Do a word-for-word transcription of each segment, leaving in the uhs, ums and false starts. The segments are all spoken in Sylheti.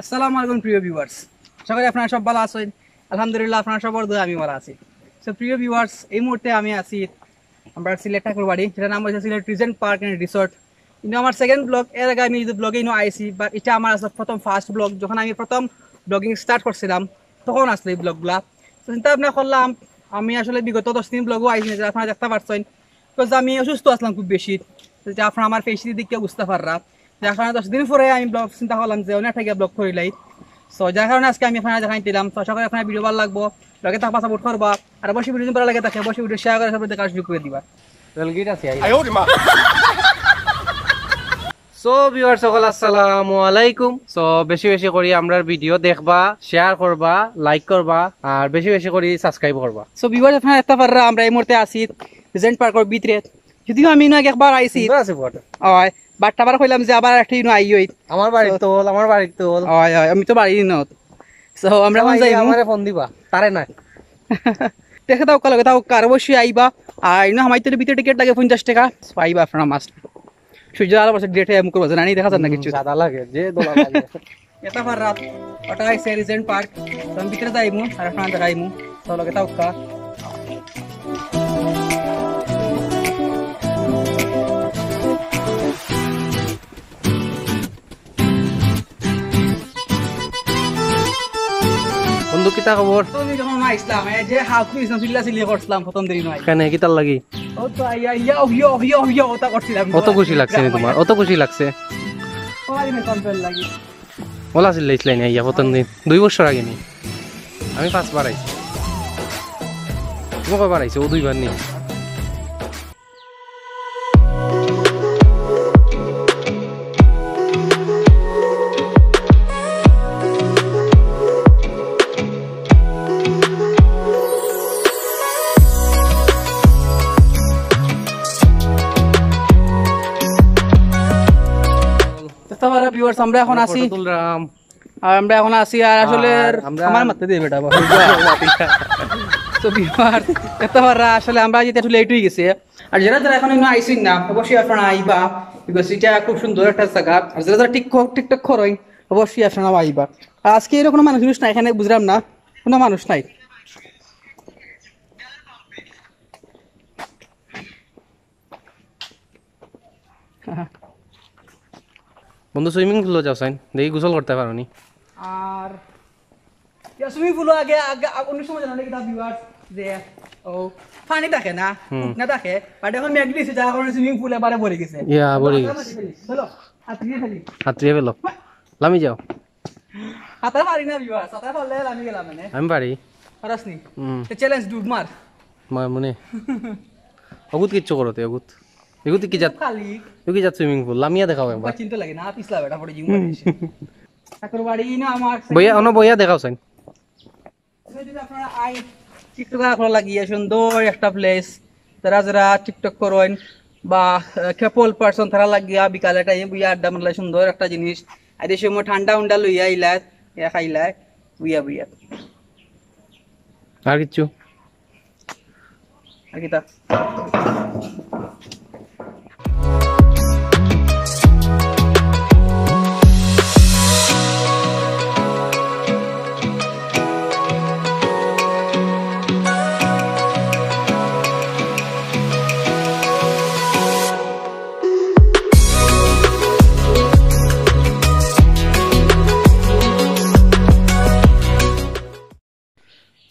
আসসালামু আলাইকুম প্রিয় ভিউয়ার্স, আশা করি আপনারা সব ভালা আছইন। আলহামদুলিল্লাহ, আপনারা সবর দোয়া আমি ভালা আছি। তো প্রিয় ভিউয়ার্স, এই মুহূর্তে আমি আছি আমরার সিলেট ঠাকুরবাড়ি, যেটার নাম অইছে Sylhet Regent park and resort. কিন্তু আমার সেকেন্ড ব্লগ, এর আগে আমি এই ব্লগে ইনো আইছি, বাট ইটা আমার আসলে প্রথম ফার্স্ট ব্লগ। যখন আমি প্রথম ব্লগিং স্টার্ট করছিলাম, তখন আসলে এই ব্লগগুলা। তো চিন্তা ভাবনা করলাম, আমি আসলে বিগত দশ দিন ব্লগও আইছি না, যেটা আপনারা দেখতা পারছইন। বিকজ আমি অসুস্থ আছলাম খুব বেশি, যেটা আপনারা আমার ফেসটি দেখে বুঝতা পাররা। যার কারণে দশ দিন পরে আমি ব্লগ চিন্তা করলাম যে অনেক টাকা ব্লগ করিলাই। সো যার কারণে আজকে আমি আপনারা দেখাই দিলাম। তো আশা করি আপনারা ভিডিও ভালা লাগবো, লগে থাকবা, সাপোর্ট করবা। আর অবশ্যই ভিডিও যদি ভালা লাগে থাকে, অবশ্যই ভিডিও শেয়ার করে সবাই দেখার সুযোগ করে দিবা। রেলগেট আছে, আই। সো ভিউয়ার সকল, আসসালামু আলাইকুম। সো বেশি বেশি করি আমরার ভিডিও দেখবা, শেয়ার করবা, লাইক করবা, আর বেশি বেশি করি সাবস্ক্রাইব করবা। সো ভিউয়ার, আপনারা দেখতা পাররা আমরা এই মুহূর্তে আছি রিজেন্ট পার্কর ভিতরে। যদিও আমি ইনো আগে একবার আইছি। সুন্দর আছে বটে। অয়, বাট আবার কইলাম যে আবার একটা ইনো আই অই। আমার বাড়ির তো হল, আমার বাড়ির তো হল। অয়, অয়, আমি তো বাড়ির ইনো। সো আমরা এখন যাই আমারে ফোন দিবা, তারে না। দেখে দাও, কালো দাও, কার অবশ্যই আইবা। আর ইনো হামাইতে ভিতরে টিকিট লাগে পঞ্চাশ টাকা। সো আইবা আপনারা মাস্ট। সূর্য আলো বসে গ্রেটে মুখ করবো, জানি দেখা যান না কিছু। সাদা লাগে, যে দোলা লাগে। এটা পাররা, ওটা আইছে রিজেন্ট পার্ক। তো আমি ভিতরে যাইমু, আর আপনারা দেখাইমু। তো লগে থাউক্কা। বন্ধু, কিতা খবর? তো আমি যখন আইসলাম, এই যে হাফ পিস না চিল্লা চিল্লি করছিলাম প্রথম দিন নয়। কেনে, কিতার লাগি? ও তো আইয়া, ইয়া, ইয়া, ইয়া, ইয়া, ওটা করছিলাম। অত খুশি লাগছে নি তোমার? অত খুশি লাগছে? ওলাই না কম্পেল লাগি। ওলা চিল্লাইছিলাই না ইয়া প্রথম দিন? দুই বছর আগে নি? আমি পাঁচবার আইছি। তুমি কয়বার আইছো? ও দুইবার নি? তো, আমার ভিউয়ার্স, আমরা এখন আছি। ফটো তুলরাম। আর আমরা এখন আছি, আর আসলে আর আমরা আমার মারতে দিয়ে বেটা, বাবা। তো ভিউয়ার্স, এত পাররা আসলে আমরা যেতে একটু লেট হয়ে গেছে। আর যারা যারা এখন ইনো আইছইন না, অবশ্যই আপনারা আইবা, বিকজ এটা খুব সুন্দর একটা জায়গা। আর যারা যারা টিকটক, টিকটক করইন, অবশ্যই আপনারা আইবা। আর আজকে এরকম মানুষ মানুষ নাই এখানে, বুঝলাম না, কোনো মানুষ নাই। বন্ধু, সুইমিং পুলো যাও চাইন, দেখি গোসল করতে পারো নি। আর ইয়া, সুইমিং পুলো আগে, আগে, আগে অন্য সময় জানো নাকি তা ভিউয়ার্স যে ও পানি থাকে না, হুম। না থাকে, বাট এখন মেঘ দিছে, যার কারণে সুইমিং পুল এবারে ভরে গেছে। ইয়া, ভরে গেছে। চলো, আত্রিয়ে ফেলি। আত্রিয়ে ফেলো। লামি যাও। সাঁতার পারি না ভিউয়ার, সাঁতার পারলে আমি গেলাম মানে। আমি পারি। পারস নি? হুম। তো চ্যালেঞ্জ ডুব মার। মার মনে। অগুত কিচ্ছু করতে, অগুত। এগুত কি জাত? খালি। এগুত কি জাত সুইমিং পুল? লামিয়া দেখাও একবার। চিন্তা লাগে না, পিছলা বেটা পড়ে জিম করে এসে। ঠাকুর বাড়ি না আমার। বইয়া, অনো বইয়া দেখাও চাইন। যদি আপনারা আই টিকটক আপনারা লাগিয়া সুন্দর একটা প্লেস, যারা যারা টিকটক করইন বা কেপল পারসন তারা লাগিয়া বিকালে টাইমে বইয়া আড্ডা মারলে সুন্দর একটা জিনিস। আর এই সময় ঠান্ডা উন্ডা লইয়া আইলা, ইয়া খাইলা, বইয়া বইয়া। আর কিচ্ছু? আর কিতা?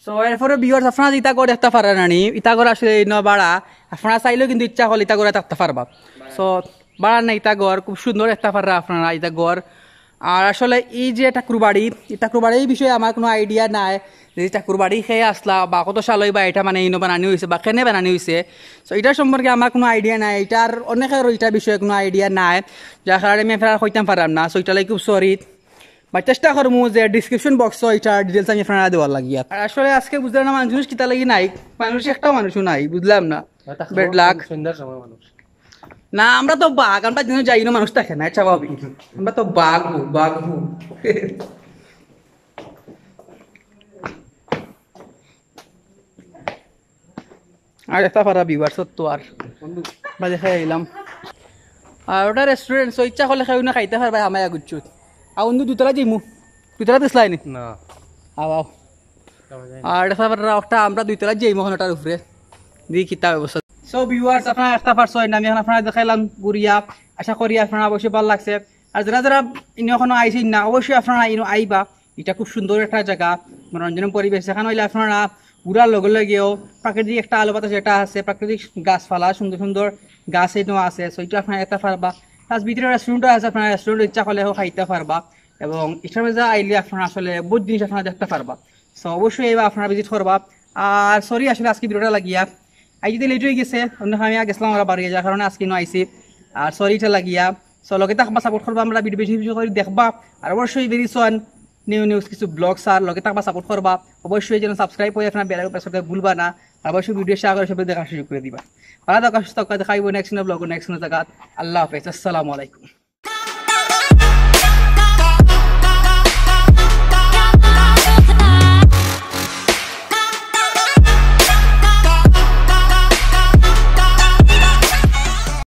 So, এরপরে ভিউয়ার্স, আপনারা ইতা ঘর দেখতা পাররা নানি, ইতা ঘর আসলে ইনো ভাড়া। আপনারা চাইলেও কিন্তু ইচ্ছা করলে ইতা ঘরে থাকতা পারবা। So, ভাড়া না ইতা ঘর, খুব সুন্দর দেখতা পাররা আপনারা ইতা ঘর। আর আসলে এই যে ঠাকুরবাড়ি, এই ঠাকুরবাড়ির বিষয়ে আমার কোনো আইডিয়া নাই, যে ঠাকুরবাড়ি খেয়ে আসলা বা কত সাল অইবা এটা মানে ইনো বানানি হইছে বা কেনে বানানি হইছে। So, এটার সম্পর্কে আমার কোনো আইডিয়া নাই, এটার অনেকের এটার বিষয়ে কোনো আইডিয়া নাই, যার কারণে আমি আপনারা কইতাম পারলাম না। So, এটা লাগে খুব সরি। বা চেষ্টা করমু যে ডেসক্রিপশন বক্সো ইটার ডিটেইলস আমি আপনারা দেওয়ার লাগিয়া। আর আসলে আজকে বুঝলাম না মানুষ কিতা লাগি নাই, মানুষ একটাও মানুষও নাই, বুঝলাম না। Bad luck। সন্ধ্যার সময় মানুষ। না, আমরা তো বাঘ, আমরা দিনে যাই না, মানুষ থাকে না, স্বাভাবিক। আমরা তো বাঘ হু, বাঘ হু। আর এটা পারা ভিউয়ার্স তো আর বা দেখাই আইলাম। আর ওটা রেস্টুরেন্ট, so ইচ্ছা করলে কেউ না খাইতা পারবা, আমায় আগুচ্ছুত। আর অন্ধু দুতলা দিমু। দুইতলা দিছলাইনি? না। আও আও। আর এটা পাররা একটা আমরা দুইতলা যাইমু অখন ওটার উপরে। দি কিতা ব্যবস্থা। So viewers, আপনারা একটা পারছইন, আমি অখন আপনারারে দেখাইলাম ঘুরিয়া। আশা করি আপনারার অবশ্যই ভালা লাগছে। আর যারা যারা ইনো অখনো আইছইন না, অবশ্যই আপনারা ইনো আইবা। এটা খুব সুন্দর একটা জাগা, মনোরঞ্জন পরিবেশ। এখানো আইলে আপনারা ঘুরার লগে লগেও প্রাকৃতিক একটা আলো বাতাস যেটা আছে, প্রাকৃতিক গাছপালা, সুন্দর সুন্দর গাছ ইনো আছে, so এটা আপনারা দেখতা পারবা। Plus ভিতরে রেস্টুরেন্টও আছে, আপনারা রেস্টুরেন্টে ইচ্ছা করলে খাইতা পারবা। এবং ইটার মাঝে আইলে আপনারা আসলে বহুত জিনিস আপনারা দেখতা পারবা। So অবশ্যই আইবা, আপনারা ভিজিট করবা। আর সরি আসলে আজকে ভিডিওটা লাগিয়া আইতে লেট অই গেছে, অন্য আমি গেছিলাম আমরা বাড়ি, যার কারণে আজকে ইনো আইছি। আর সরি এটা লাগিয়া। So লগে থাকবা, সাপোর্ট করবা, আমরার ভিডিও বেশি বেশি করি দেখবা। আর অবশ্যই very soon নিউ নিউজ কিছু ব্লগস আর লগে থাকবা, সাপোর্ট করবা। অবশ্যই যেন সাবস্ক্রাইব অই আপনারা বেল আইকন প্রেস করতে ভুলবা না। আর অবশ্যই ভিডিও শেয়ার করি সবারে দেখার সুযোগ করি দিবা। ভালা থাকবা, সুস্থ থাকবা, দেখা অইবো নেক্সট ব্লগ, নেক্সট জাগাত। আল্লাহ হাফেজ, আসসালামু আলাইকুম।